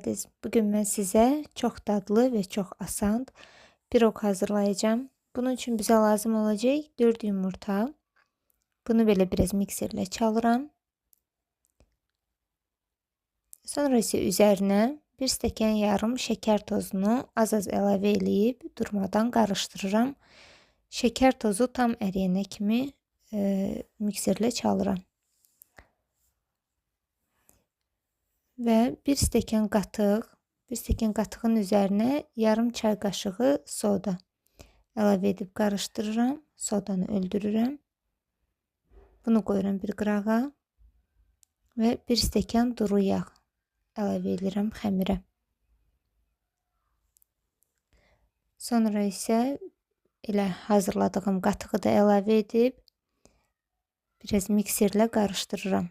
Gəldiniz. Bugün mən sizə çox dadlı və çox asan piroq hazırlayacağam. Bunun üçün bizə lazım olacaq 4 yumurta. Bunu belə biraz mikserlə çalıram. Sonra isə üzərinə 1 stəkan yarım şəkər tozunu az-az əlavə eləyib durmadan qarışdırıram. Şəkər tozu tam əriyənə kimi mikserlə çalıram. Və 1 stəkan qatıq, 1 stəkan qatığın üzərinə yarım çay qaşığı soda əlavə edib qarışdırıram. Sodanı öldürürəm. Bunu qoyuram bir qırağa və 1 stəkan duru yağ əlavə edirəm xəmirə. Sonra isə elə hazırladığım qatığı da əlavə edib biraz mikserlə qarışdırıram.